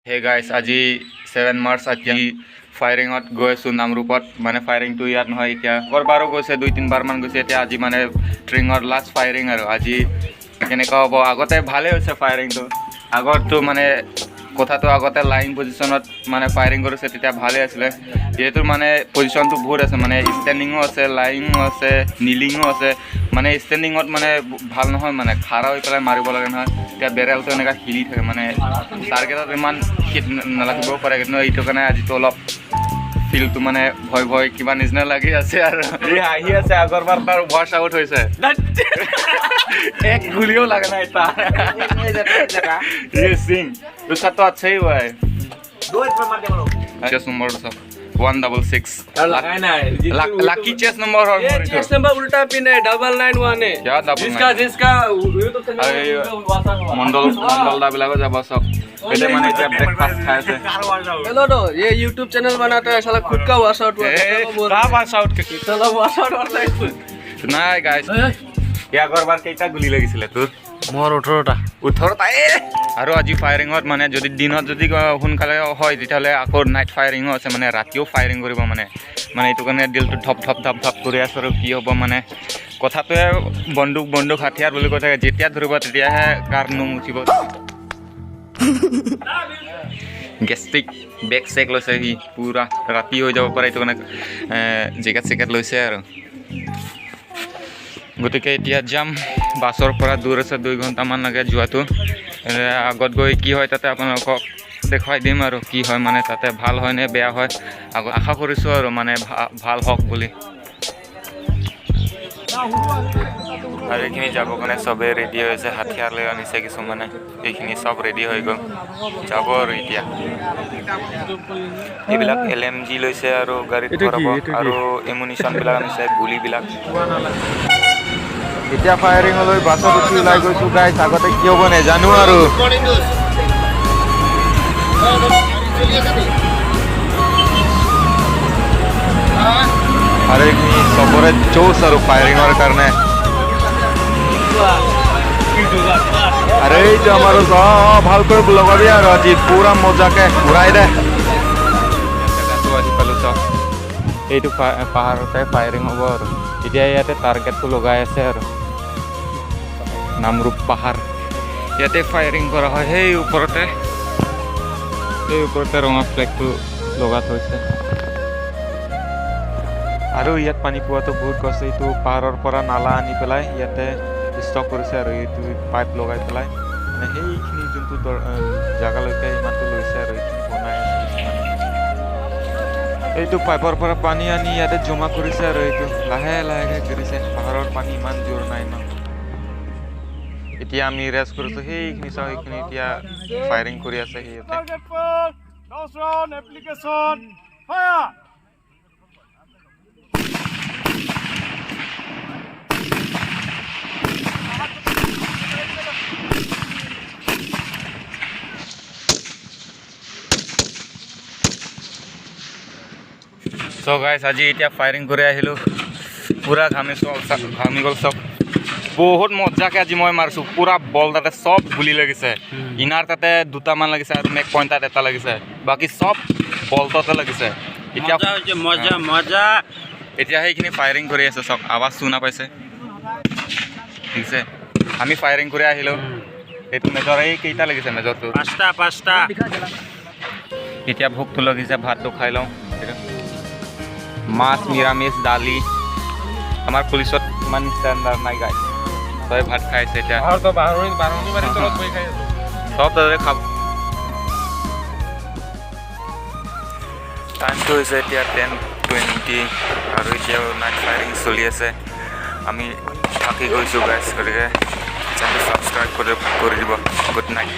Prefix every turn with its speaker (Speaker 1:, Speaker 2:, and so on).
Speaker 1: হে গাইছ, আজি 7 মাৰ্চ। আজি ফায়াৰিঙত গৈ আছোঁ নামৰূপত। মানে ফায়াৰিংটো ইয়াত নহয়, এতিয়া আগৰবাৰো গৈছে, দুই তিনিবাৰমান গৈছে। এতিয়া আজি মানে ট্ৰেইনিঙৰ লাষ্ট ফায়াৰিং আৰু আজি কেনেকুৱা হ'ব। আগতে ভালেই হৈছে ফায়াৰিংটো। আগৰটো মানে কথাটো আগতে লাইন পজিশ্যনত মানে ফায়াৰিং কৰিছে, তেতিয়া ভালেই আছিলে। যিহেতু মানে পজিশ্যনটো বহুত আছে, মানে ষ্টেণ্ডিঙো আছে, লাইঙো আছে, নিলিঙো আছে। মানে ষ্টেণ্ডিঙত মানে ভাল নহয়, মানে খাৰা হৈ পেলাই মাৰিব লাগে নহয়। এতিয়া বেৰেলটো এনেকুৱা হিলি থাকে, মানে টাৰ্গেটত ইমান হিট নালাগিবও পাৰে। কিন্তু এইটো কাৰণে আজিতো অলপ ফিলটো মানে ভয় ভয় কিবা নিচিনা লাগি আছে আৰু এই আহি আছে। আগৰবাৰ তাৰ ৱাছ আউট হৈছে, एक गुलियों लगना है था। ये सिंह उसका तो अच्छा ही हुआ है। चेस्ट नंबर सब 166। लकी चेस्ट नंबर और
Speaker 2: ये चेस्ट नंबर उल्टा पिन है, 991 है।
Speaker 1: क्या double
Speaker 2: जिसका
Speaker 1: nine?
Speaker 2: जिसका यूट्यूब चैनल।
Speaker 1: अरे, মণ্ডল মণ্ডল দা বিলাকো যাব চব। এতিয়া মানে এতিয়া ব্ৰেকফাষ্ট খাই আছে।
Speaker 2: हेलो, तो ये यूट्यूब चैनल बनाता है साला, खुद का वॉश आउट हुआ।
Speaker 1: कहाँ पास आउट?
Speaker 2: साला वॉश आउट होता है खुद।
Speaker 1: নাই গাইছ, ইয়াৰ আগৰবাৰ কেইটা গুলি লাগিছিলে তোৰ?
Speaker 2: মোৰ 18টা।
Speaker 1: 18টা। এ আৰু আজি ফায়াৰিঙত মানে যদি দিনত যদি সোনকালে হয়, তেতিয়াহ'লে আকৌ নাইট ফায়াৰিঙো আছে, মানে ৰাতিও ফায়াৰিং কৰিব। মানে মানে এইটো কাৰণে দিলটো ধপ ধপ ধপ ধপ কৰি আছোঁ আৰু কি হ'ব। মানে কথাটোৱে বন্দুক বন্দুক হাথিয়াৰ বুলি কৈ থাকে, যেতিয়া ধৰিব তেতিয়াহে গাৰ নোম উঠিব। গেষ্ট্ৰিক বেগ চেক লৈছে সি, পূৰা ৰাতি হৈ যাব পাৰে, এইটো কাৰণে জেকেট চেকেট লৈছে আৰু। গতিকে এতিয়া যাম। বাছৰ পৰা দূৰ আছে, 2 ঘণ্টামান লাগে যোৱাটো। আগত গৈ কি হয় তাতে আপোনালোকক দেখুৱাই দিম আৰু কি হয়, মানে তাতে ভাল হয় নে বেয়া হয়। আগত আশা কৰিছোঁ আৰু মানে ভাল হওক বুলি। আৰু এইখিনি যাবৰ কাৰণে চবেই ৰেডি হৈ আছে, হাথিয়াৰ লৈ আনিছে কিছুমানে। এইখিনি চব ৰেডি হৈ গ'ল, যাব আৰু এতিয়া। এইবিলাক এলএমজি লৈছে আৰু গাড়ীত ভৰাব আৰু এমুনিশ্যনবিলাক আনিছে, গুলিবিলাক। এতিয়া ফায়াৰিঙলৈ বাছত উঠি ওলাই গৈছোঁ গাইছ। আগতে কি হ'ব নেজানো আৰু। আৰু এইখিনি চবৰে জোচ আৰু ফায়াৰিঙৰ কাৰণে। আৰু এইটো আমাৰ ভালকৈ লগাবি আৰু আজি পুৰা মজাকে উৰাই দে। জেগাটো আহি পালোঁ চাওক, এইটো পাহাৰতে ফায়াৰিং হ'ব আৰু এতিয়া ইয়াতে টাৰ্গেটটো লগাই আছে আৰু নামৰূপ পাহাৰ, ইয়াতে ফায়াৰিং কৰা হয়। সেই ওপৰতে, সেই ওপৰতে ৰঙা ফ্লেগটো লগা থৈছে। আৰু ইয়াত পানী পোৱাটো বহুত কষ্ট। এইটো পাহাৰৰ পৰা নালা আনি পেলাই ইয়াতে ষ্টক কৰিছে আৰু এইটো পাইপ লগাই পেলাই মানে সেইখিনি যোনটো জাগালৈকে ইমানটো লৈছে আৰু এইখিনি বনাই আছে কিছুমানে। এইটো পাইপৰ পৰা পানী আনি ইয়াতে জমা কৰিছে আৰু এইটো লাহে লাহেকে কৰিছে। পাহাৰৰ পানী ইমান জোৰ নাই ন। এতিয়া আমি ৰেষ্ট কৰিছোঁ। সেইখিনি চাওঁ, সেইখিনি এতিয়া ফায়াৰিং কৰি আছে সিহঁতে।
Speaker 3: Application, fire!
Speaker 1: চ' গাইছ, আজি এতিয়া ফায়াৰিং কৰি আহিলোঁ। পূৰা ঘামিছোঁ, ঘামি গ'ল চব। বহুত মজাকে আজি মই মাৰিছোঁ। পূৰা বল তাতে চব গুলি লাগিছে। ইনাৰ তাতে দুটামান লাগিছে আৰু মেক পইণ্ট তাত এটা লাগিছে, বাকী চব বলটোতে লাগিছে। এতিয়া
Speaker 3: মজা মজা।
Speaker 1: এতিয়া সেইখিনি ফায়াৰিং কৰি আছে চাওক, আৱাজ শুনা পাইছে, ঠিক আছে। আমি ফায়াৰিং কৰি আহিলোঁ। এইটো মেজৰ, এই কেইটা লাগিছে মেজৰটো?
Speaker 3: পাঁচটা পাঁচটা।
Speaker 1: এতিয়া ভোকটো লাগিছে, ভাতটো খাই লওঁ। মাছ, নিৰামিষ, দালি। আমাৰ পুলিচত ইমান ষ্টেণ্ডাৰ্ড নাই গাইছ। চবে ভাত খাইছে এতিয়া। চব তাতে খাব। টাইমটো হৈছে এতিয়া 10:20 আৰু এতিয়াও নাইট ফায়াৰিং চলি আছে। আমি থাকি গৈছোঁ গাইছ, গতিকে চেনেলটো ছাবস্ক্ৰাইব কৰি দিব। Good night.